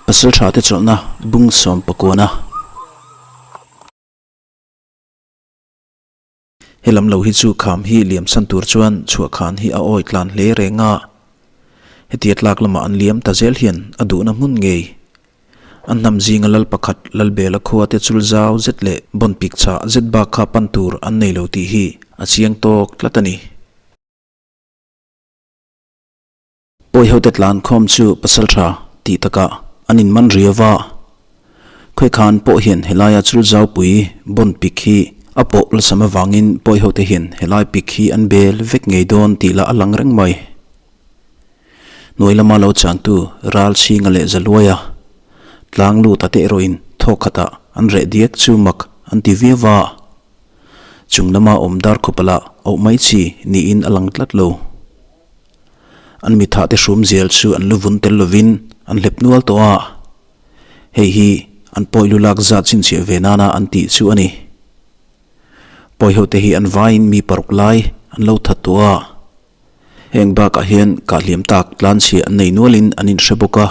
Pasaltha te chawlhna bung sawm pakuana. He lam lo hi chu kham hi liam chhan tur chuan chhuah khan hi a awi tlan hle reng a. Hetia tlak lamah an liam ta zel hian a duhna hmun ngei. An hnam zinga lal pakhat Lalbela khua te chul zau zet leh bawn pik chah zet bak kha pan tur an nei lo tih hi a chiang tawk tlat a ni. Pawi hote tlan khawm chu pasaltha tih takah an inman riau a. Khawikhan pawh hian helaia chul zaupui bawn pik hi a pawh lasam avangin pawi hote hian helai pik hi an bel vek ngei dawn tih lah a lang reng mai. Hnuai lama lo changtu ral chhinga leh zaluaia tlang lut a te erawhin thawk khatah an reh diak chu mak an ti viau a. Chung lama awm dar khawpa lah auh mai chi niin a lang tlat lo. An mitha te hrum zel chu an lu vun tel lovin an hlep nual tawh a, hei hi an pawi lu lak zat chhinchhiah ve nana an tih chu a ni. Pawi ho te hi an vaiin mi paruk lai an lo that tawh a, heng bakah hian kahhliam tak tlanchhiah an nei nualin an inhre bawk a.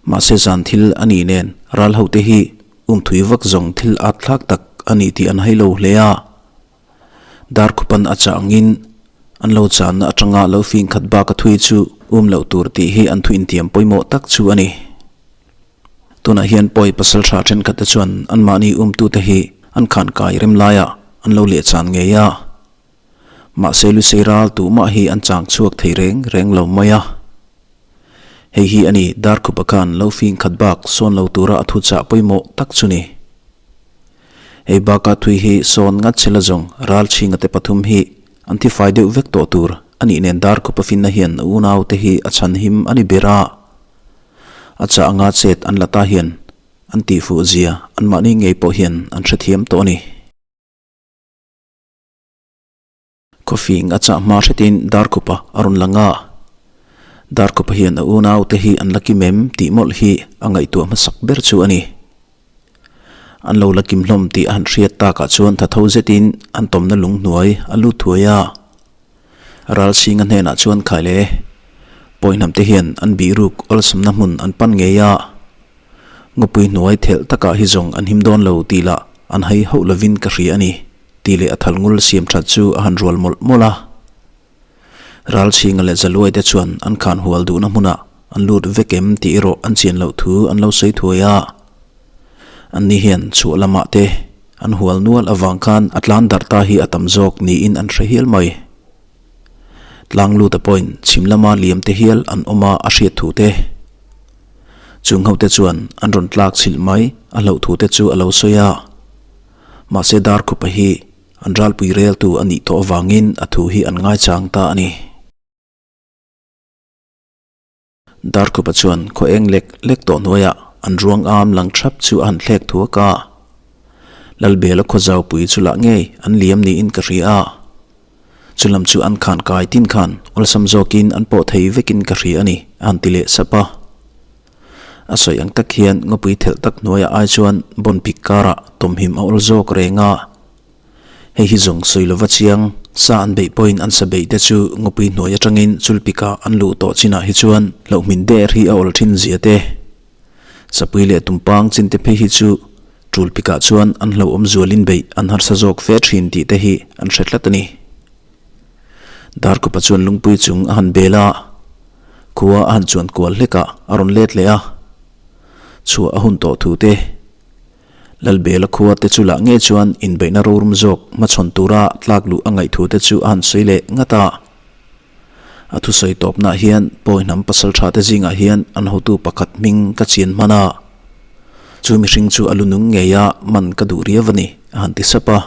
Mahse zan thil a nih nen ral ho te hi umthui vak zawng thil at thlak tak a ni tih an hai lo hle a. Darkhupan a chah angin an lo channa atanga lo fing khat bak a thui chu um loh tur tih hi an thu intiam pawimawh tak chu a ni. Tunah hian pawi pasal tha thenkhat te chuan anmahni umtute hi an khan kai rem laiah an lo leh chan ngei a. Mahse Lusei ral tuhmah hi an chang chhuak thei reng reng lo mai a. Hei hi a ni Darkhupa khan lo fing khat bak sawn lo tura a thuchah pawimawh tak chu ni. Hei baka thui hi sawn ngat chhela zawng ral chhinga te pathum hi an thi fai deuh vek tawh tur a nih nen Darkhupa finna hian a unau te hi a chhan him a ni ber a. A chah anga chet an la ta hian an tihfuh zia anmahni ngei pawh hian an hrethiam tawh a ni. Khawfing a chah hma hretin Darkhupa a rawn lang a. Darkhupa hian a unaute hi an la kim em tih mawlh hi a ngaihtuah hmasak ber chu a ni. An lo la kim hlawm tih a han hriat takah chuan tha tho zetin an tawmna lung hnuai a lut thuai a. Ralsinga hnenah chuan Khaile, Pawihnamte hian an bihruk awlsamna hmun an pan ngei a. Ngawpui hnuai thelh takah hi zawng an him dawn lo tih lah an hai hauh lovin ka hria a ni, tih leh a thal ngul siam that chu a han rual mawlh mawlh a. Ralchhinga leh Zaluai te chuan an khan hual duhna hmunah an lut vek em tih erawh an chian loh thu an lo sawi thuai a. Anni hian chhuah lamah te an hual nual avang khan a tlan darh ta hi a tam zawk niin an hre hial mai. Tlang luta pawhin chhim lama liam te hial an awm a a hriat thu te. Chung hote chuan an rawn tlak chhilh mai a hlauh thu te chu a lo sawi a. Mahse Darkhupa hi an ralpui reltu a nih tawh avangin a thu hi an ngaichang ta a ni. Darkhupa chuan khaw eng lek lek tawh hnuaiah an ruang am lang thap chu a han thlek thuak a. Lalbela khaw zaupui chu lah ngei an liam niin ka hria a. Chulam chu an khan kai tin khan awlsam zawkin an pawh thei vekin ka hria a ni, a han ti leh sap a. A sawi ang tak hian ngawpui thelh tak hnuaiah ai chuan bawn pik karah tawmhim a awl zawk reng a. Hei hi zawng sawi lova chiang, sa an beih pawhin an sa beih te chu ngawpui hnuai atangin chulpika an luh tawh chinah hi chuan hlauhmin der hi a awl thin zia te. Sapui leh tumpang chin te phei hi chu tul pikah chuan an hlauhawm zualin beih an harsa zawk fe thin tih te hi an hre tlat a ni. Darkhupa chuan lungpui chung a han bel a, khua a han chuan kual hlek ah a rawn let leh a, chhuah a hun tawh thu te, Lalbela khua te chu lah ngei chuan inbeihna rorum zawk hmachhawn tura tlak luh a ngaih thu te chu a han sawi leh ngat a. A thusawi tawpnaah hian pawi hnam pasal tha te zingah hian an hotu pakhat hming ka chian hman a, chu mihring chu a lu nung ngei a man ka duh riau a ni, a han ti sap a.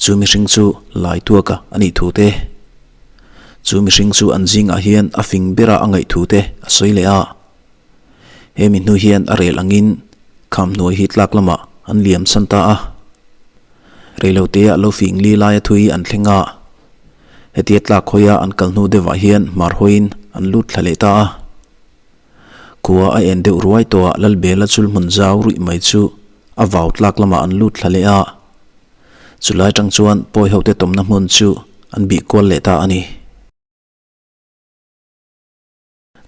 Chu mihring chu lai tuaka a nih thu te, chu mihring chu an zingah hian a fing bera a ngaih thu te a sawi leh a. He mi hnu hian a rel angin kham hnuai hi tlak lamah an liam san ta a. Reilotea lo fing li laia thui an thleng a. Hetia tlak hawia an kal hnu deuhah hian hmar hawiin an lut thla leh ta a. Khua a en deuh ruai tawhah Lalbela chul hmun zau ruih mai chu a vau tlak lamah an lut thla leh a. Chulai tang chuan pawi hote tawmna hmun chu an bih kual leh ta a ni.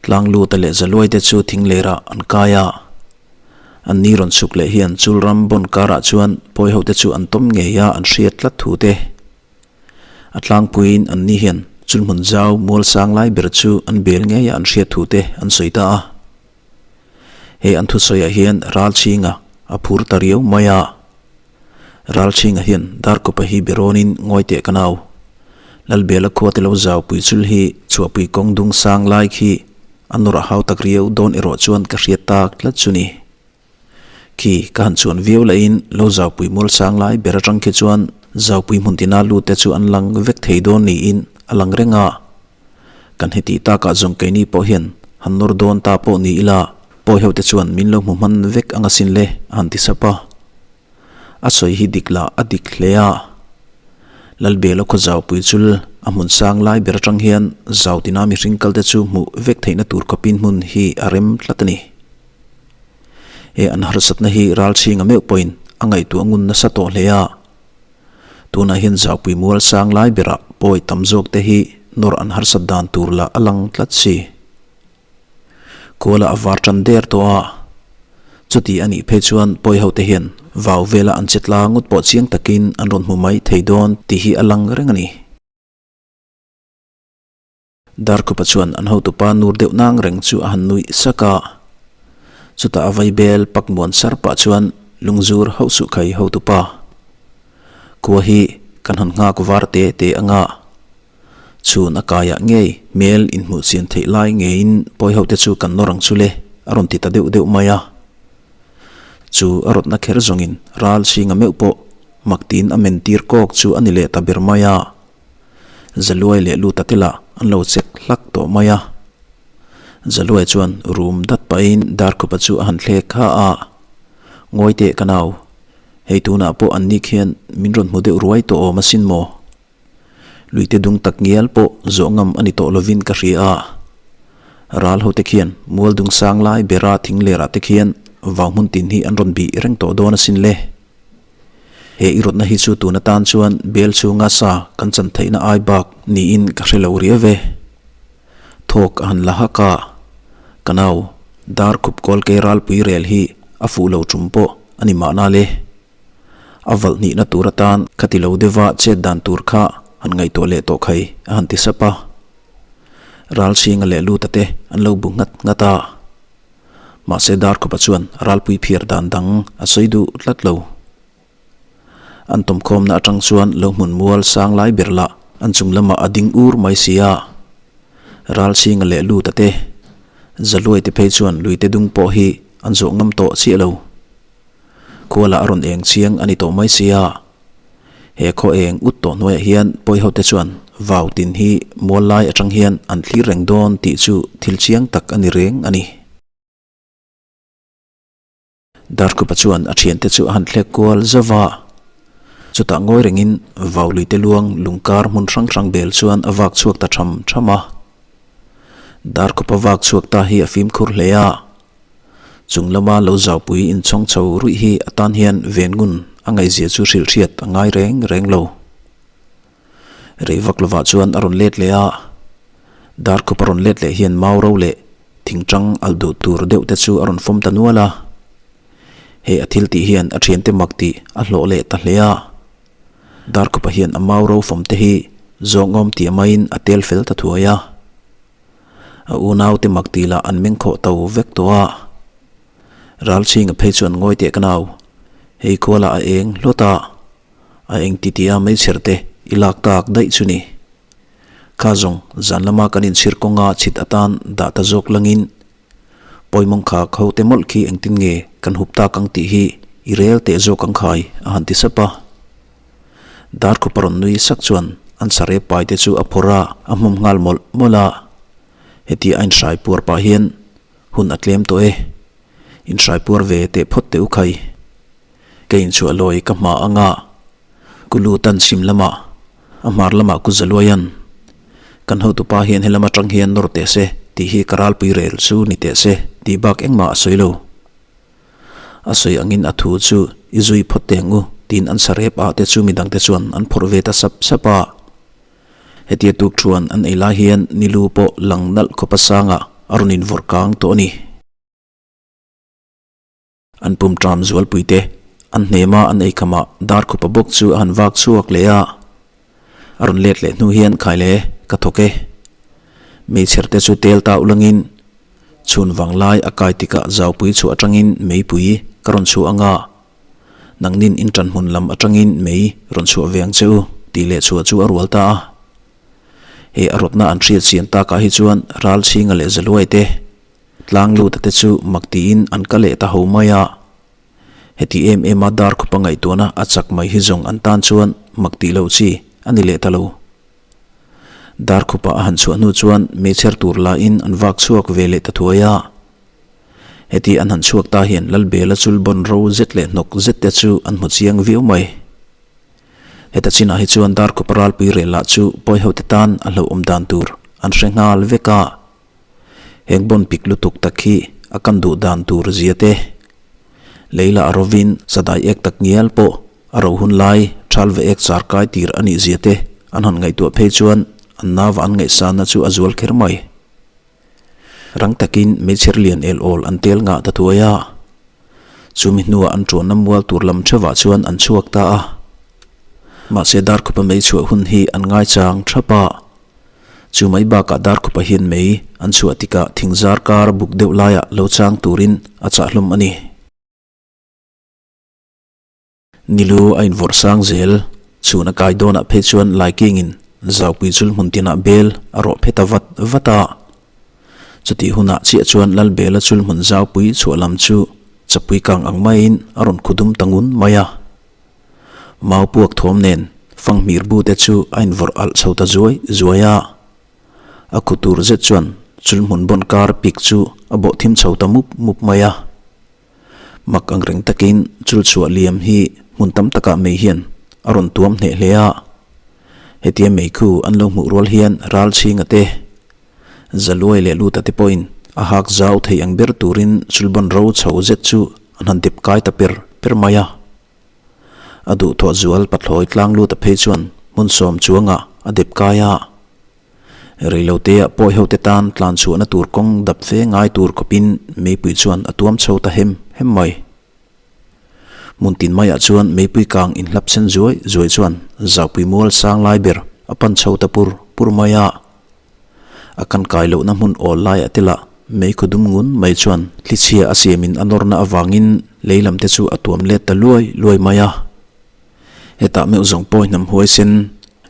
Tlangluta leh Zaluaite chu thinglerah an kai a. An ni rawn chhuk leh hian chulram bawn karah chuan pawihote chu an tawm ngei a an hriat tlat thu te. A tlangpuiin an ni hian chulhmun zau mual sang lai ber chu an bel ngei a an hriat thu te an sawi ta a. He an thusawiah hian Ralchhinga a phur ta riau mai a. Ralchhinga hian Darkawpa hi berawnin ngawi teh ka nau. Lalbela khua te lo zau pui chul hi chhuahpui kawng dung sang lai khi a nawr a hau tak riau dawn erawh chuan ka hriat tak tlat chu ni. Khi ka han chuan viau lahin lo zau pui mual sang lai ber atang khi chuan zau pui hmun tina lut te chu an lang vek thei dawn niin a lang reng a. Kan heti takah zawng keini pawh hian han nawr dawn ta pawh ni ila, pawi ho te chuan min lo hmu hman vek ang asin le, a han ti sap a. A sawi hi dik lah a dik hle a. Lalbela khaw zaupui chul a hmun sang lai ber atang hian zau tina mihring kal te chu hmuh vek theihna tur khawpin hmun hi a rem tlat a ni. He an harsatna hi ralchhinga meuh pawhin a ngaihtuah ngun nasa tawh hle a. Tunah hian zaupui mual sang lai berah pawi tam zawk te hi nawr an harsat dan tur lah a lang tlat si. Kuala a var tan der tawh a, chuti a nih phei chuan pawi ho te hian vau vela an che tla ngawt pawh chiang takin an rawn hmu mai thei dawn tih hi a lang reng a ni. Darkhupa chuan an hotupa nur deuh nang reng chu a han nuih sak a. Chutah a vaibel pak muan sar pah chuan lungzur hauh suh khai hotupa. Khua hi kan han nghak var te te anga. Chhun a kaiah ngei hmel inhmuh chian theih lai ngeiin pawi hote chu kan nawr ang chu le a rawn ti ta deuh deuh mai a. Chu a rawtna kher zawngin ral chhinga meuh pawh mak tiin a men tir kawk chu a ni leh ta ber mai a. Zaluai leh Luta te lah an lo chek hlak tawh mai a. Zaluai chuan rum dat pahin Darkhupa chu a han thlek kha a, Ngawi teh ka nau, hei tunah pawh an ni khian min rawn hmu deuh ruai tawh awm asin maw? Luite dung tak ngial pawh zawh ngam a ni tawh lovin ka hria a. Ral hote khian mual dung sang lai bera thing lerah te khian vau hmun tin hi an rawn bih reng tawh dawn asin le. He i rawtna hi chu tun atan chuan bel chhunga sa kan chan theihna ai bak niin ka hre lo riau ve. Thawk a han la hak a, ka nau, dar khup kawl kei ralpui rel hi a fuh lo tum pawh a ni mahna le. A valh hnihna tur atan ka ti lo deuha chet dan tur kha han ngaihtuah leh tawh khai a han ti sap a. Ralchhinga leh Luta te an lo bu nghat nghat a. Mahse Darkhupa chuan ralpui phiar dan dang a sawi duh tlat lo. An tawmkhawmna atang chuan lo hmun mual sang lai ber lah an chung lamah a ding ur mai si a. Ralchhinga leh Luta te, Zaluai te phei chuan luite dung pawh hi an zawh ngam tawh chiah lo. Khualah a rawn eng chiang a ni tawh mai si a. He khaw eng ut tawh hnuaiah hian pawi hote chuan vau tin hi mual lai atang hian an thlir reng dawn tih chu thil chiang tak a ni reng a ni. Darkhupa chuan a thiante chu a han thlek kual zauh a, chutah ngawi rengin vau luite luang lungkar hmun hrang hrang bel chuan a vak chhuak ta tham tham a. Darkhupa vak chhuak ta hi a fimkhur hle a. Chung lama lo zaupui inchhawng chho ruih hi a tan hian ven ngun a ngaihzia chu hrilh hriat a ngai reng reng lo. Rei vak lovah chuan a rawn let leh a, Darkhup a rawn let leh hian mau ro leh thingtang alh duh tur deuh te chu a rawn fawm ta nual a. He a thil tih hian a thiante mak tih a hlawh leh ta hle a. Darkhupa hian a mau ro fawm te hi zawngawm tih maiin a tel fel ta thuai a. A unaute mak tih lah an meng khawh to vek tawh a. Ralchhinga phei chuan ngawi teh ka nau, hei khualah a eng hlawt a, a eng ti tia meichher te i lak tak daih chu ni. Kha zawng zan lama kan inchhir kawnga chhit atan dah ta zawk langin pawimawng kha kho te mawlh khi engtin nge kan hup tak ang tih hi i rel teh zawk ang khai a han ti sap a. Darkhup a rawn nui sak chuan an sarep pai te chu a phawrh a, a hmawm nghal mawlh mawlh a. Heti a inhrai puar pah hian hun a tlem tawh e. Inhrai puar ve teh phawt teh u khai. Ka inchhuah lawi ka hma anga ku lutan chhim lamah a hmar lamah ku Zaluaian kan hotupa hian helam atang hian nawr teh se tih hi ka ralpui rel chu ni teh se tih bak engmah a sawi lo. A sawi angin a thu chu i zui phawt teh ang u tiin an sarep ah te chu midang te chuan an phawrh ve ta sap sap a. Hetia tuk thuan an ei lai hian nilu pawh lang nalh khawpa sangah a rawn invawrh kang tawh a ni. An pum ṭam zualpui te an hnem a, an eikham ah Darkhupa bawk chu a han vak chhuak leh a. A rawn let leh hnu hian Khaile ka thawk e. Meichher te chu tel ta ulangin chhun vang lai a kai tikah zaupui chhuah atangin meipui ka rawn chhuah anga nangnin in ṭan hmun lam atangin mei rawn chhuah ve ang che u tih leh chhuah chu a rual ta a. He a rawtna an hriat chian takah hi chuan Ralchhinga leh Zaluai te tlang luta te chu mak tiin an ka leh ta ho mai a. Heti em em a dar khupa ngaihtuahna a chak mai hi zawng an tan chuan mak tih loh chi a ni leh ta lo. Dar khupa a han chhuah hnu chuan meichher tur lahin an vak chhuak ve leh ta thuai a. Heti an han chhuak ta hian Lalbela chul bawn ro zet leh hnawk zet te chu an hmu chiang viau mai. Heta chinah hi chuan dar khupa ralpui rel lah chu pawihote tan a hlauhawm dan tur an hre nghal vek a. Heng bawn pik lutuk tak hi a kan duh dan tur zia te, lei lah a rovin sadai ek tak ngial pawh a ro hun lai thal ve ek char kai tir a nih zia te an han ngaihtuah phei chuan an nava an ngaihsanna chu a zual kher mai. Rang takin meichher lian el awl an tel ngah ta thuai a, chumi hnuah an tuanna mual tur lam theuhah chuan an chhuak ta a. Mahse Darkhupa mei chhuah hun hi an ngaichang thap a, Chu mai bakah Darkhupa hian mei an chhuah tikah thingzar kar buk deuh laiah lo chang turin a chah hlawm a ni. Nilu a invawrh sang zel. Chhun a kai dawnah phei chuan Laikingin Zaupui chul hmun tinah bel a rawh phet a vat vat a. Chutih hunah chiah chuan Lalbela chul hmun Zaupui chhuah lam chu chapui kang ang maiin a rawn khu dum ta ngun mai a. Mau puak thawm nen fanghmir bu te chu a invawrh alh chho ta zuai zuai a. A khu tur zet chuan chul hmun bawn kar pik chu a bawh thim chho ta mup mup mai a. Mak ang reng takin chul chhuah liam hi hmun tam takah mei hian a rawn tuam hneh hle a. Hetia mei khu an lo hmuh rual hian ral chhinga te, Zaluai leh Luta te pawhin a hak zau thei ang ber turin chulbawn ro chho zet chu an han dep kai ta per per mai a. A duhthawh zual pathlawi tlang Luta phei chuan hmun sawm chuangah a dep kai a. Reilotea pawi hote tan tlan chhuahna tur kawng dap fe ngai tur khawpin meipui chuan a tuam chho ta hem hem mai. Hmun tin maiah chuan meipui kang inhlap sen zuai zuai chuan zaupui mual sang lai ber a pan chho ta pur pur mai a. A kan kai lohna hmun awl laiah te lah meikhaw dum ngun mai chuan thlichhia a siamin a nawrna avangin lei lam te chu a tuam let ta luai luai mai a. Hetah meuh zawng pawi hnam huaisen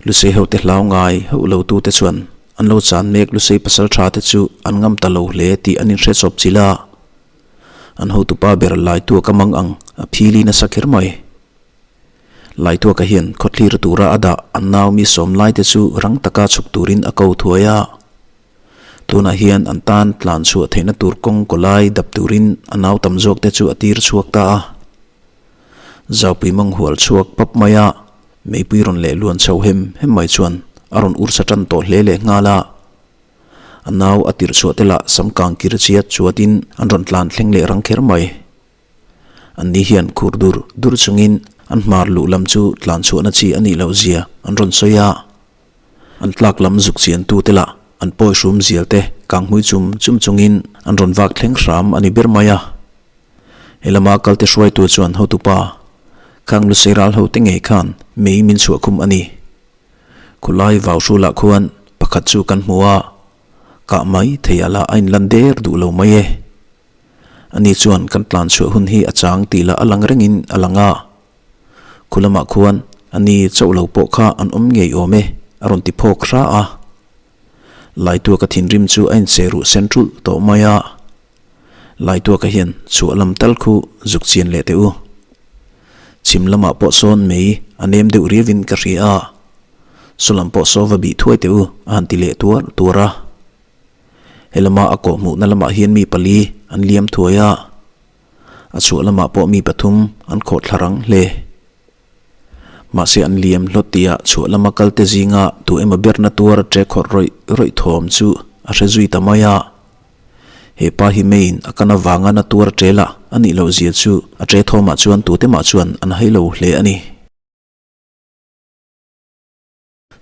Lusei hote hlau ngai hauh lo tute chuan an lo chan mek Lusei pasal tha te chu an ngam ta lo hle tih an inhre chawp chilh a. An hotupa ber Laituaka mang ang a phili nasa kher mai. Laituaka hian khawthlir tura a dah an nau mi sawm lai te chu rang taka chhuk turin a ko thuai a. Tunah hian an tan tlan chhuah theihna tur kawng kaw lai dap turin a nau tam zawk te chu a tir chhuak ta a. Zaupui mang hual chhuak pap mai a, meipui rawn leh luan chho hem hem mai chuan a rawn ursa tan tawh hle leh nghal a. A nau a tirh chhuah te lah sam kang kir chiat chuatin an rawn tlan thleng leh rang kher mai. An ni hian khur dur dur chungin an hmar luh lam chu tlan chhuahna chi a nih loh zia an rawn sawi a. An tlak lam zuk chian tu te lah an pawi hrum zial te kang hmui chum chum chungin an rawn vak thleng hram a ni ber mai a. He lama kalte hruaitu chuan hotupa Khang Lusei ral ho te ngei khan mei min chhuah khum a ni. Khulai vau hrulah khuan pakhat chu kan hmu a, kah mai thei a lah a inlan der duh lo mai e. Ani chuan kan tlan chhuah hun hi a chang tih lah a lang rengin a lang a. Khulamah khuan ani chauh lo pawh kha an awm ngei awm e a rawn ti phawk hra a. Laituaka thinrim chu a inchei ruh sen ṭulh tawh mai a. Laituaka hian chhuah lam tal khu zuk chian leh teh u. Chhim lamah pawh sawn mei a nem deuh riavin ka hria a, saw lam pawh saw va bih thuai teh u a han ti leh tuar tuar a. He lama a kawhhmuhna lamah hian mi pali an liam thuai a, a chhuah lamah pawh mi pathum an khawh thla rang hle. Mahse an liam hlawt tihah chhuah lama kalte zinga tu emaw berna tuar ṭe khawrh rawih rawih thawm chu a hre zui ta mai a. He pa hi meiin a kan avanga na tuar ṭe lah a nih loh zia chu a ṭe thawmah chuan tute mah chuan an hai lo hle a ni.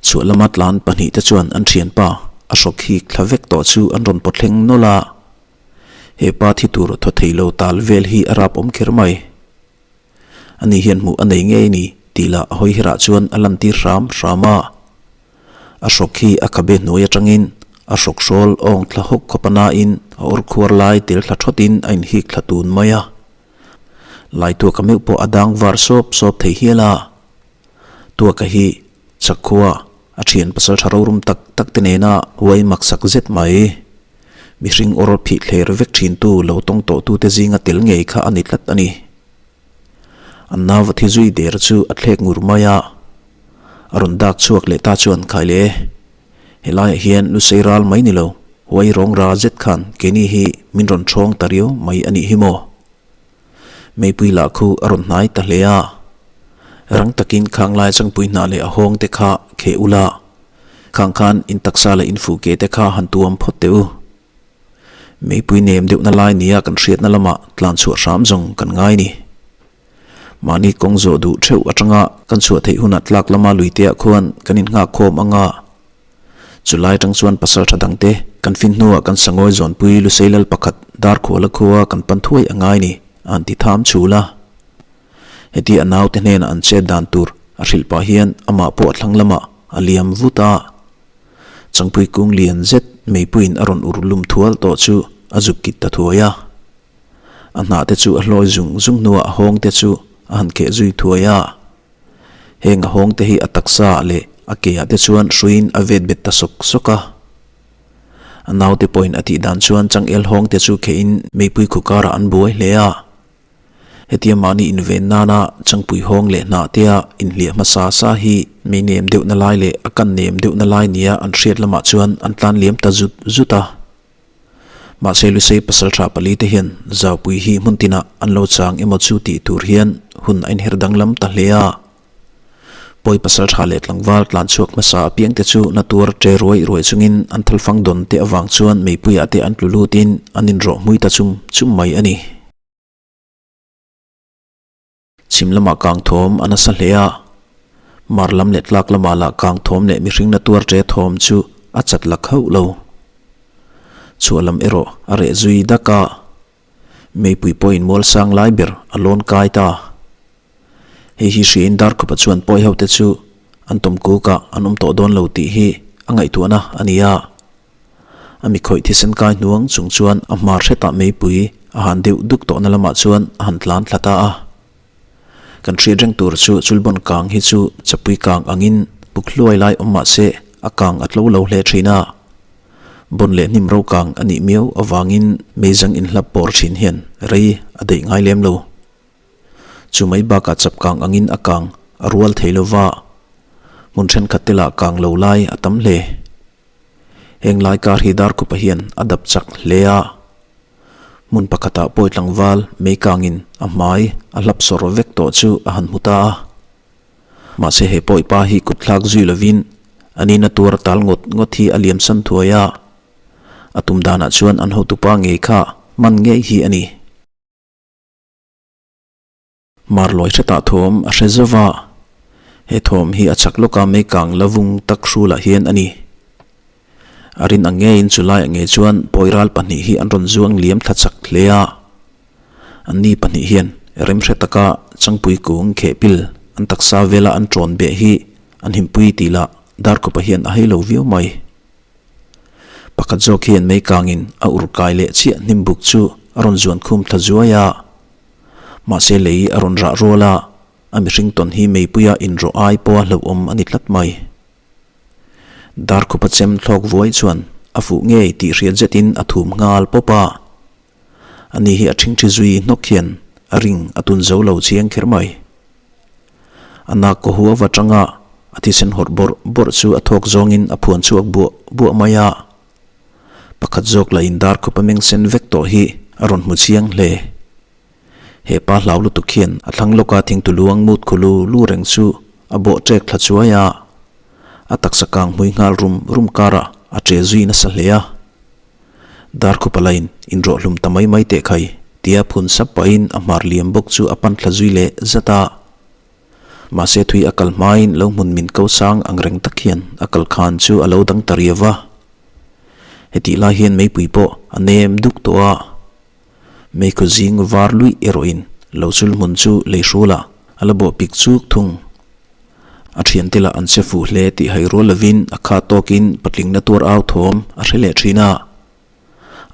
Chhuah lama tlan pahnihte chuan an ṭhianpa. a hrawk hik thla vek tawh chu an rawn pawt thleng nawlh a. He pa thi tur thaw thei lo tal vel hi a rap awm kher mai. Ani hian hmuh a nei ngei ni tih lah a hawi herah chuan a lantir hram hram a. A hrawk hi a khabe hnuai atangin a hrawk hrawl awng thla hawk khawp a nain a awr khuar lai tel thla thawtin a inhik thla tun mai a. Laituaka meuh pawh a dang var sawp sawp thei hial a. Tuaka hi Chakhua a thian pasal tha rorum tak tak te nena huai maksak zet mai. Mihring awr phih thler vek thintu lo tawng tawhtute zinga tel ngei kha a ni tlat a ni. An nauva thi zui der chu a thlek ngur mai a, a rawn dak chhuak leh ta chuan khai le. Helaiah hian lusei ral mai ni lo, huai rawng ra zet khan keini hi min rawn thawng ta riau mai a nih hi maw? Meipui lah khu a rawn hnai ta hle a, rang takin khang lai changpui hnah leh a hawng te kha kheh ula, khang khan in taksa leh in fuh ke te kha han tuam phawt teh u. Meipui nem deuhna lai nia kan hriatna lamah tlan chhuah hram zawng kan ngai ni. Mahni kawng zawh duh theuh atanga kan chhuah theih hunah tlak lama luiteah khuan kan innghak khawm anga Chulai atang chuan pasal tha dangte kan fin hnuah kan sangawi zawnpui Lusei lal pakhat Darkhuala khua kan pan thuai a ngai ni a han ti tham chhul a. Heti a naute hnenah an chet dan tur a hrilh pah hian amah pawh a thlang lamah a liam vut a. Changpui kung lian zet meipuiin a rawn ur lum thual tawh chu a zuk kit ta thuai a. A hnah te chu a hlawi zung zung hnuah a hawng te chu a han kheh zui thuai a. Heng a hawng te hi a taksa ah leh a ke ah te chuan hruiin a vet bet ta sawk sawk a. A naute pawhin a tih dan chuan changel hawng te chu khehin meipui khu karah an buai hle a. Hetia mahni inven nana changpui hawng leh hnah tea inhliah hmasa sa hi mei nem deuhna lai leh a kan nem deuhna lai nia an hriat lamah chuan an tlan liam ta zut zut a. Mahse Lusei pasaltha pali te hian Zaupui hi hmun tinah an lo chang emaw chu tih tur hian hun a inher danglam ta hle a. Pawi pasaltha leh tlangval tlan chhuak hmasa apiang te chu na tuar ṭe ruai ruai chungin an thalfang dawn te avang chuan meipuiah te an tlu lutin an inrawh hmui ta chum chum mai a ni. Chhim lamah kang thawm a nasa hle a, mar lam leh tlak lamah lah kang thawm leh mihring na tuar ṭe thawm chu a chat lak hauh lo. Chhuah lam erawh a reh zui dak a, meipui pawhin mual sang lai ber a lawn kai ta. Hei hi hriain Darkhupa chuan pawi ho te chu an tawm kukah an awm tawh dawn lo tih hi a ngaihtuahna a ni a. A mi khawih thisen kai hnuang chung chuan a hmar hretah meipui a han deuh duk tawhna lamah chuan a han tlan thla ta a. Kan hriat reng tur chu chulbawn kang hi chu chapui kang angin puk hluai lai awm mah se a kang a tlo lo hle thin a. Bawn leh hnim ro kang a nih miau avangin meizang inhlap pawr thin hian rei a daih ngai lem lo. Chu mai bakah chap kang angin a kang a rual thei lo va, hmun thenkhat te lah kang lo lai a tam hle. Heng lai kar hi Darkhupa hian a dap chak hle a, hmun pakhatah pawi tlangval mei kangin a hmai a hlap sawr vek tawh chu a han hmu ta a. Mahse he pawi pa hi kut thlak zui lovin a nina tuar tal ngawt ngawt hi a liam san thuai a, a tum danah chuan an hotupa ngei kha man ngei hi a ni. Mar lawi hretah thawm a hre zauh va, he thawm hi a chak lawka mei kang la vung tak hrulah hian a ni. A rin ang ngeiin chu laiah ngei chuan pawi ral pahnih hi an rawn zuang liam thla chak hle a. Anni pahnih hian rem hre taka changpui kung kheh pil an taksa vela an tawn beh hi an himpui tih lah Darkhupa hian a hei lo viau mai. Pakhat zawk hian mei kangin a ur kai leh chiah hnim buk chu a rawn zuan khum thla zuai a. Mahse lei a rawn rah rual a, a mihring tawn hi meipuia inrawh ai pawha hlauhawm a ni tlat mai. Darkhupa chem thlawk vuai chuan a fuh ngei tih hriat zetin a thum nghal pawp a. Ani hi a ṭhingṭhi zui hnawk hian a ring a tun zo lo chiang kher mai. A nak kaw huau atanga a thisen hawrh bawrh bawrh chu a thawk zawngin a phuan chhuak buah buah mai a. Pakhat zawk lah in Darkhupa meng sen vek tawh hi a rawn hmu chiang hle. He pa hlau lutuk hian a thlang lawka thingtu luang mut khu lu lu reng chu a bawh ṭek thla chuai a. A taksa kang hmui nghal rum rum karah a ṭe zui nasa hle a. Darkhupa lain inrawh hlum ta mai mai teh khai tia phun sap pahin a hmar liam bawk chu a pan thla zui leh zat a. Mahse thui a kal hmain lo hmun min ko sang ang reng tak hian a kal khan chu a lo dang ta riau va. Hetih lai hian meipui pawh a nem duk tawh a. Meikhaw zing var luih erawhin lo chul hmun chu lei hrulah a la bawh pik chuk thung. A thiante lah an che fuh hle tih hai rual lovin a kha tawkin patling na tuar au thawm a hre leh thin a.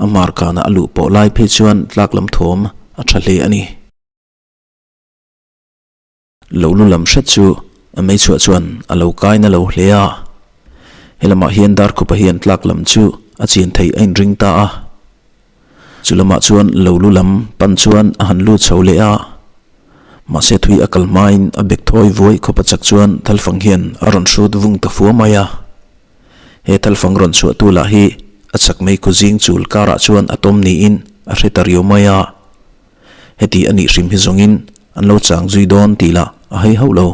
A hmar kanah a luh pawh lai phei chuan tlak lam thawm a tha hle a ni. Lo lu lam hret chu a meichhuah chuan a lo kai na lo hle a. He lamah hian Darkhupa hian tlak lam chu a chian theih a inring ta a. Chu lamah chuan lo lu lam pan chuan a han lut chho leh a. Mahse thui a kal hmain a bek thawi vuai khawpa chak chuan thalfang hian a rawn hrut vung ta fua mai a. He thalfang rawn chhuahtu lah hi a chak mei khawzing chul karah chuan a tawm niin a hre ta riau mai a. Heti a nih hrim hi zawngin an lo chang zui dawn tih lah a hei hauh lo.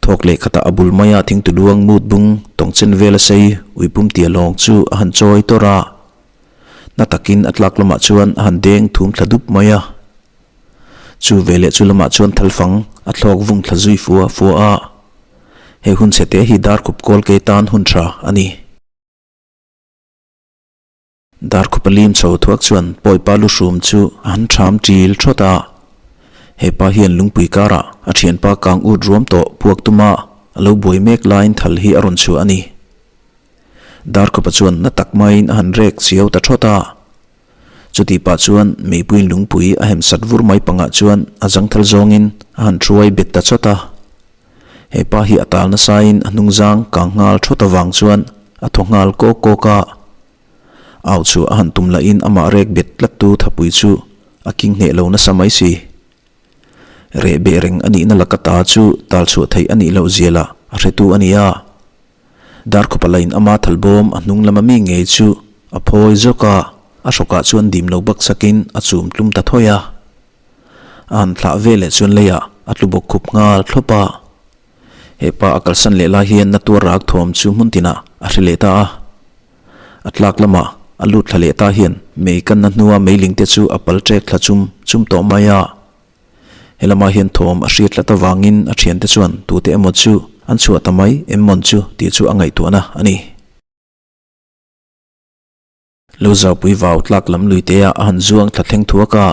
Thawk leh khatah a bul maia thingtu luang mut bung tawng chen vel a sei uipum tia lawng chu a han chawi tawrh a. Na takin a tlak lamah chuan a han deng thum thla dup mai a. Chu veleh chu lamah chuan thalfang a thlawk vung thla zui fua fua a. He hun chhe te hi darkhup kawl ke tan hun tha a ni. Darkhupa lim chho thuak chuan Pawipa luhrum chu a han ṭham ṭil ṭhawt a. He pa hian lungpui karah a ṭhianpa kang ut ruam tawh puak tuma a lo buai mek laiin thal hi a rawn chhuah a ni. Darkhupa chuan na tak maiin a han rek chiau ta ṭhawt a. Chutih pah chuan meipuiin lungpui a hem sat vur mai pangah chuan a zangthal zawngin a han ṭhuai bet ta chawt a. He pa hi a tal nasain a hnungzang kang nghal ṭhawt avang chuan a thaw nghal kawk kawk a. Au chu a han tum lahin amah rek bet tlattu thapui chu a king hneh lo nasa mai si. Reh beh reng a nihna laka ta chu tal chhuah theih a nih loh zia lah a hretu a ni a. Darkhawpa lain ama thalbawm a hnung lama mi ngei chu a phawi zawk a, a hrawkah chuan dim lo bak sakin a chum tlum ta thawi a. A han thlah ve leh chuan leiah a tlu bawk khup nghal thlawp a. He pa a kalsan leh lai hian na tuar rak thawm chu hmun tinah a hre leh ta a. A tlak lamah a lut thla leh ta hian mei kanna hnua meiling te chu a pal ṭek thla chum chum tawh mai a. He lamah hian thawm a hriat tlat avangin a ṭhiante chuan tute emaw chu an chhuah ta mai em mawn chu tih chu a ngaihtuahna a ni. Lo zaupui vau tlak lam lui te ah a han zuang thla thleng thuak a,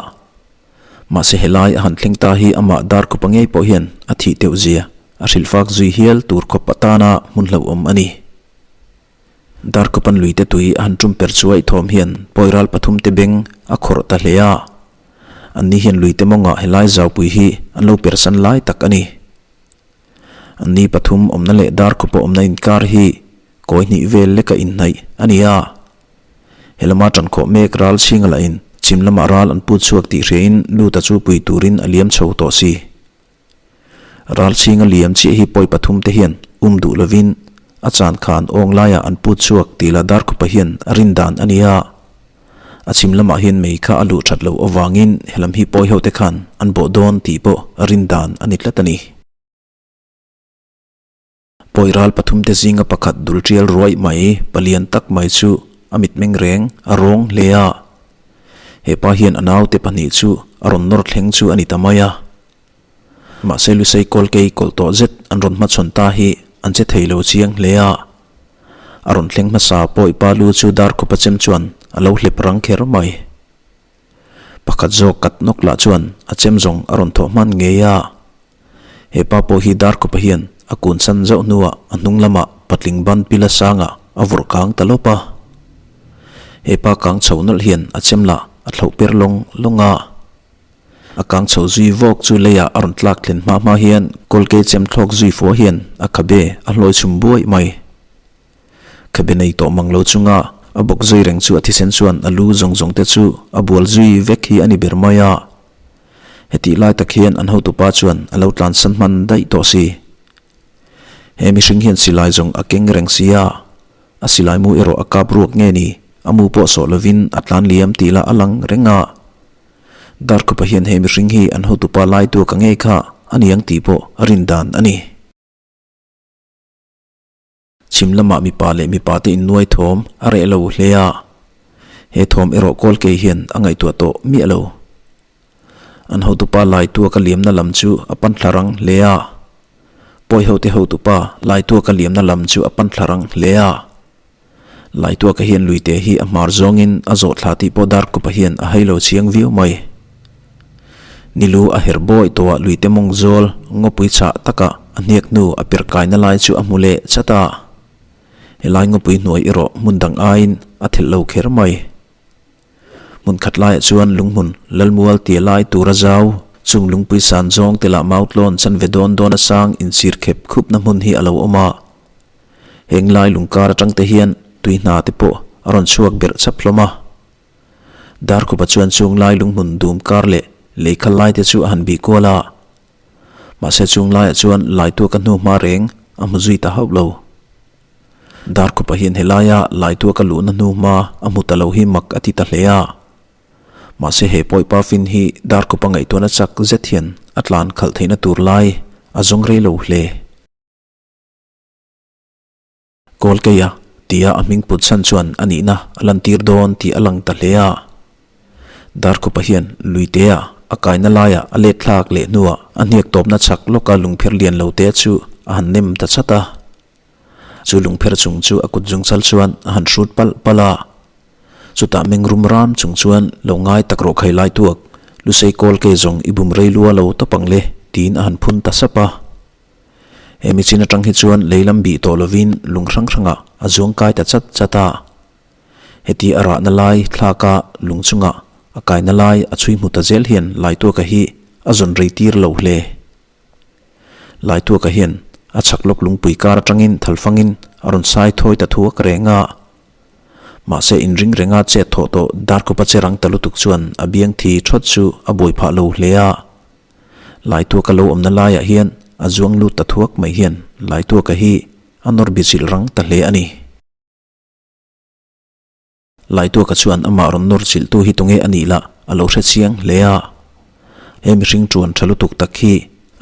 mahse helai a han thleng ta hi amah Darkhupa ngei pawh hian a thih teuh zia a hrilhfak zui hial tur khawp atana hmun hlauhawm a ni. Darkhupan lui te tui a han tum per chuaih thawm hian pawiral pathum te beng a khawrh ta hle a, anni hian lui te mawngah helai zaupui hi an lo persan lai tak a ni. Anni pathum awmna leh Darkhupa awmna inkar hi Kawi hnih vel leka inhnaih a ni a. He lama ṭan khawh mek ral chhinga lahin chhim lamah ral an put chhuak tih hriain Luta chu pui turin a liam chho tawh si. Ral chhinga liam chiah hi pawi pathum te hian um duh lovin a chan khan awng laiah an put chhuak tih lah Darkhupa hian a rin dan a ni a. A chhim lamah hian mei kha a luh ṭhat loh avangin helam hi pawi ho te khan an bawh dawn tih pawh a rin dan a ni tlat a ni. Pawi ral pathum te zinga pakhat dul tial ruaih mai palian tak mai chu a mitmeng reng a rawng hle a. He pa hian a naute pahnih chu a rawn nawr thleng chu a ni ta mai a. Mahse Lusei kawlkei kawlh tawh zet an rawn hmachhawn ta hi an che thei lo chiang hle a. A rawn thleng hmasa pawi pa lu chu Darkhupa chem chuan a lo hlep rang kher mai. Pakhat zawk kat nawk lah chuan a chem zawng a rawn thawh hman ngei a. He pa pawh hi Darkhupa hian a kun san zauh hnuah a hnung lamah patling ban pila sangah a vawrh kang ta lawp a. He pa kang chho nawlh hian a chem lah a thloh per lawng lawng a. A kang chho zui vawk chu leiah a rawn tlak thlen hma hma hian kawlkei chem thlawk zui fua hian a khabe a hlawi chhum buaih mai. Khabe nei tawh mang lo chunga a bawk zui reng chu a thisen chuan a lu zawng zawng te chu a bual zui vek hi a ni ber mai a. Hetih lai tak hian an hotupa chuan a lo tlansan hman daih tawh si. He mihring hian silai zawng a keng reng si a, a silai mu erawh a kap ruak nge ni, a mu pawh sawh lovin a tlan liam tih lah a lang reng a. Darkhupa hian he mihring hi an hotupa lai tuaka ngei kha a niang tih pawh a rin dan a ni. Chhim lamah mipa leh mipa te innuai thawm a reh lo hle a, he thawm erawh Kawlkei hian a ngaihtuah tawh miah lo. An hotupa Laituaka liamna lam chu a pan thla rang hle a, Pawihote hotupa Laituaka liamna lam chu a pan thla rang hle a. Laituaka hian luite hi a hmar zawngin a zawh thla tih pawh Darkawpa hian a hai lo chiang viau mai. Nilu a her bawi tawhah luite mawng zawl ngawpui chhah takah a hniak hnu a per kaina lai chu a hmu leh chat a. Helai ngawpui hnuai erawh hmun dang aiin a thelh lo kher mai. Hmun khat laiah chuan lunghmun Lalmual tia lai tura zau, chung lungpui san zawng te lah mautlawn chanve dawn dawn a sang inchhir khep khupna hmun hi a lo awm a. Heng lai lungkar atang te hian tui hna te pawh a rawn chhuak berh chap hlawm a. Darkhupa chuan chung lai lunghmun dum kar leh lei khal lai te chu a han bih kual a. Mahse chung laiah chuan Laituaka hnu hma reng a hmu zui ta hauh lo. Darkhupa hian helaia Laituaka luhna hnu hma a hmu ta lo hi mak a ti ta hle a. Mahse he pawipa fin hi Darkhupa ngaihtuahna chak zet hian a tlan khalh theihna tur lai a zawng rei lo hle. Kawlkeia tia a hming put chhan chuan a nihna a lantir dawn tih a lang ta hle a. Darkhupa hian Luitea a kaina laiah a let thlak leh hnuah a hniak tawpna chhak lawka lungpher lian lo te chu a han nem ta chat a. Chu lungpher chung chu a kut zungchal chuan a han hrut palh palh a. Chutah meng rum ram chung chuan lo ngai tak rawh khai lai tuak, Lusei Kawlkei zawng i bum rei lua lo tawp ang le, tiin a han phun ta sap a. He michin atang hi chuan lei lam bih tawh lovin lung hrang hrangah a zuang kai ta chat chat a. Heti a rahna lai thlaka lung chungah a kaina lai a chhui hmu ta zel hian Laituaka hi a zawn rei tir lo hle. Laituaka hian a chhak lawk lungpui kar atangin thalfangin a rawn sai thawi ta thuak reng a. Mahse inring renga chet thawh tawh Darkawpa che rang ta lutuk chuan a biang thi thawt chu a buai phah lo hle a. Laituaka lo awmna laiah hian a zuang lut ta thuak mai hian Laituaka hi a nawr bichilh rang ta hle a ni. Laituaka chuan amah rawn nawr chilhtu hi tunge a nih lah a lo hre chiang hle a. He mihring ṭuan ṭha lutuk tak hi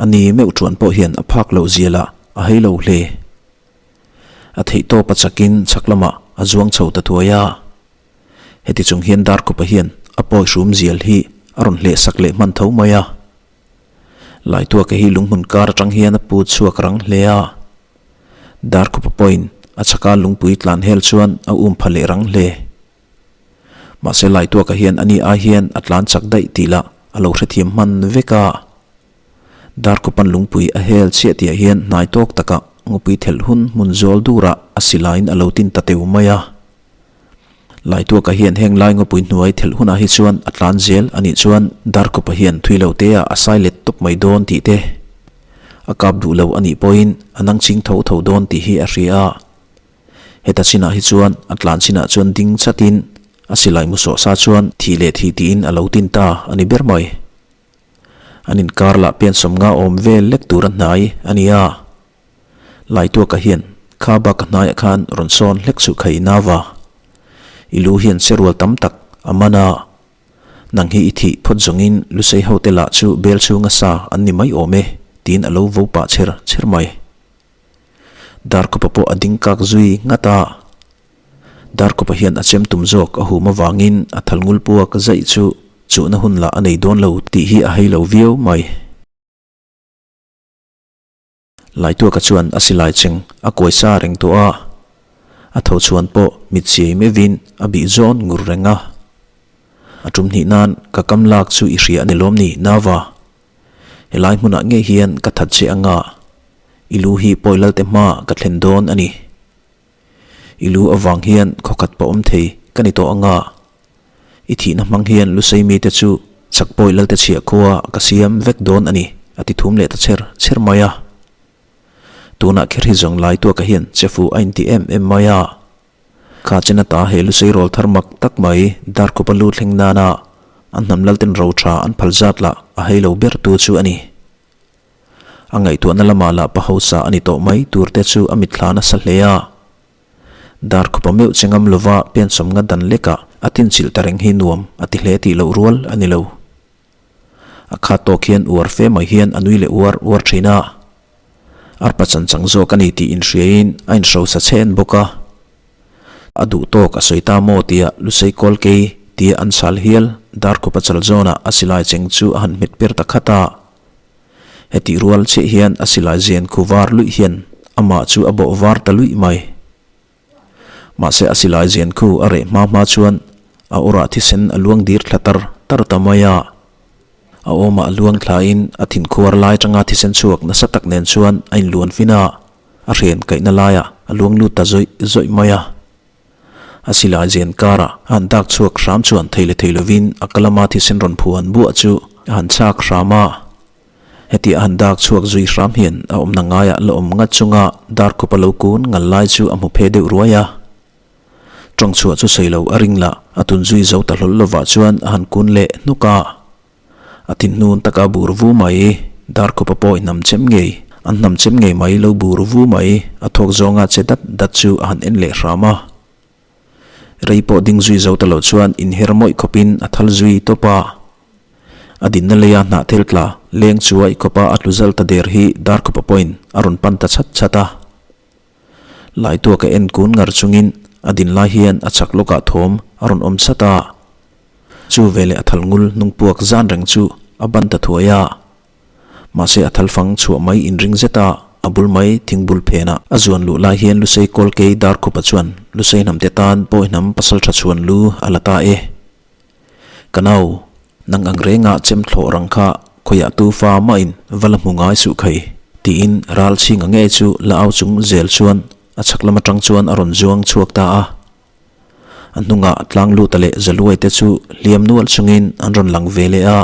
a ni meuh ṭuan pawh hian a phak loh zia lah a hei lo hle. A theihtawp a chakin chhak lamah a zuang chho ta thuai a. Heti chung hian Darkhupa hian a pawi hrum zial hi a rawn hleh sak leh hman tho mai a. Laituaka hi lunghmun kar atang hian a put chhuak rang hle a. Darkhupa pawhin a chhaka lungpui tlan hel chuan a um pha leh rang hle. Mahse Laituaka hian ani ai hian a tlan chak daih tih lah a lo hrethiam hman vek a. Darkhupa'n lungpui a hel chiah tihah hian hnai tawk takah ngawpui thelh hun hmun zawl durah a silaiin a lo tin ta teu mai a. Laituaka hian heng lai ngawpui hnuai thelh hunah hi chuan a tlan zel a nih chuan Darkawpa hian thui lo te ah a sai let tawp mai dawn tih te a kap duh lo a nih pawhin a nang ching tho tho dawn tih hi a hria a. Heta chinah hi chuan a tlan chinah chuan ding chatin a silai mu sawh sa chuan thih leh thih tiin a lo tin ta a ni ber mai. An inkar lah piansawm nga awm vel lek tur a hnai a ni a. Laituaka hian kha bak a hnaiah khan rawn sawn hlek suh kha i nau a. I lu hian che rual tam tak a man a. Nang hi i thih phawt zawngin Lusei hote lah chu bel chhunga sa an ni mai awm e, tiin a lo vo pah chher chher mai. Darkawpa pawh a ding kak zui nghat a. Darkawpa hian a chem tum zawk a hum avangin a thal ngul puak zaih chu chuhna hun lah a nei dawn lo tih hi a hei lo viau mai. Laituaka chuan a silai cheng a kuai sa reng tawh a, a tho chhuan pawh mit chiai meuhin a bih zawn ngur reng a. A tum hnih nan ka kam lak chu i hria a ni lawm ni, Nava? Helai hmunah ngei hian ka that che anga, i lu hi pawi lalte hma ka thlen dawn a ni. I lu avang hian khawkhat pawh awm thei ka ni tawh anga, I thihna hmang hian Lusei mite chu chakpawi lalte chhiah khua ka siam vek dawn a ni, a ti thum leh ta chher chher mai a. Tunah kher hi zawng Laituaka hian chefu a inti em em mai a. Kha chen ata he Lusei rawl thar mak tak mai Darkhupa lu thleng nana an hnam lalten ro tha an phal zat lah a hei lo ber tu chu a ni. A ngaihtuahna lamah lah pa hausa a ni tawh mai tur te chu a mitthla nasa hle a. Darkhupa meuh che ngam lova piansawm nga dan lekah a tinchilh ta reng hi nuam a ti hle tih loh rual a ni lo. A khat tawk hian uar fe mai hian a nui leh uar uar thin a. Arpa chanchang zawk a ni tih inhriain a inhrosa chhen bawk a. A duh tawk a sawi ta maw tia Lusei Kawlkei tia an chhal hial Darkhupa chal zawnah a silai cheng chu a han hmet per ta khat a. Hetih rual chiah hian a silai zen khu var luih hian amah chu a bawh var ta luih mai. Mahse a silai zian khu a reh hma hma chuan a awrah thisen a luang dir thla tar tar ta mai a. A awmah luang thlain a thinkhuar lai tanga thisen chhuak nasa tak nen chuan a inluan fin a, a hren kaihna laiah a luang lut ta zawih zawih mai a. A silai zian karah a han dak chhuak hram chuan thei leh thei lovin a kalama thisen rawn phuan buah chu a han chak hram a. Heti a han dak chhuak zui hram hian a awmna ngaiah la awm ngat chunga darkhup a lo kun ngal lai chu a hmu phe deuh ruai a. Tawng chhuah chu sawi lo a ring lah a tun zui zo ta hlawl lovah chuan a han kun leh hnuk a. A thinhnun taka bur vu mai, darkhupa pawh i hnam chem ngei, an hnam chem ngei mai lo bur vu mai, a thawk zawnga che dat dat chu a han en leh hram a. Rei pawh ding zui zo ta lo chuan inher mawih khawpin a thal zui tawp a. A dinna leia hnahthel tla leng chuai khawpa a tlu zal ta der hi darkhupa pawhin a rawn pan ta chhat chhat a. Laituak a en kun ngar chungin a din lai hian a chak lawkah thawm a rawn awm chat a. Chu veleh a thal ngul hnung puak zan reng chu a ban ta thuai a. Mahse a thal fang chhuah mai inring zet a, a bul mai thingbul phenah a zuan luh lai hian Lusei Kawlkei Darkhupa chuan Lusei hnamte tan Pawihnam pasaltha chhuan lu a la ta e. Ka nau, nang ang renga chem thlawh rang kha khawiah tu fa mahin va la hmu ngai suh khai, tiin ral chhinga ngei chu la au chung zel chuan a chhak lam atang chuan a rawn zuang chhuak ta a. A hnungah tlang luta leh Zaluai te chu hliam nual chungin an rawn lang ve leh a.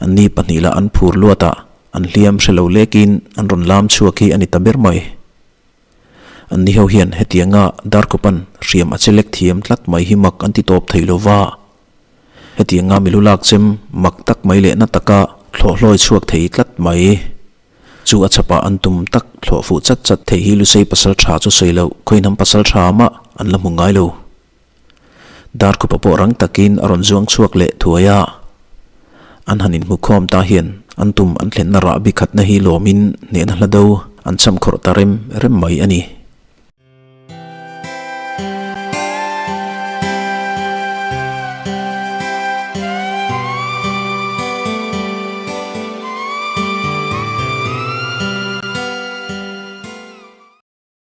Anni pahnih lah an phur luat a, an hliam hre lo lekin an rawn lam chhuak hi a ni ta ber mai. An ni ho hian hetianga Darkawpan hriam a chelek thiam tlat mai hi mak an ti tawp thei lo va. Hetianga milu lak chem mak tak mai leh na taka thlawh hlawi chhuak thei tlat mai. Chu a chhapah an tum tak thlawh fuh chat chat thei hi Lusei pasal tha chu sawi loh khawihnam pasal tha mah an la hmu ngai lo. Darkhupa pawh rang takin a rawn zuang chhuak leh thuai a. An han inhmukhawm ta hian an tum an thlenna rah bi khatna hi lawmin hnehna hla do an cham khawrh ta rem rem mai a ni.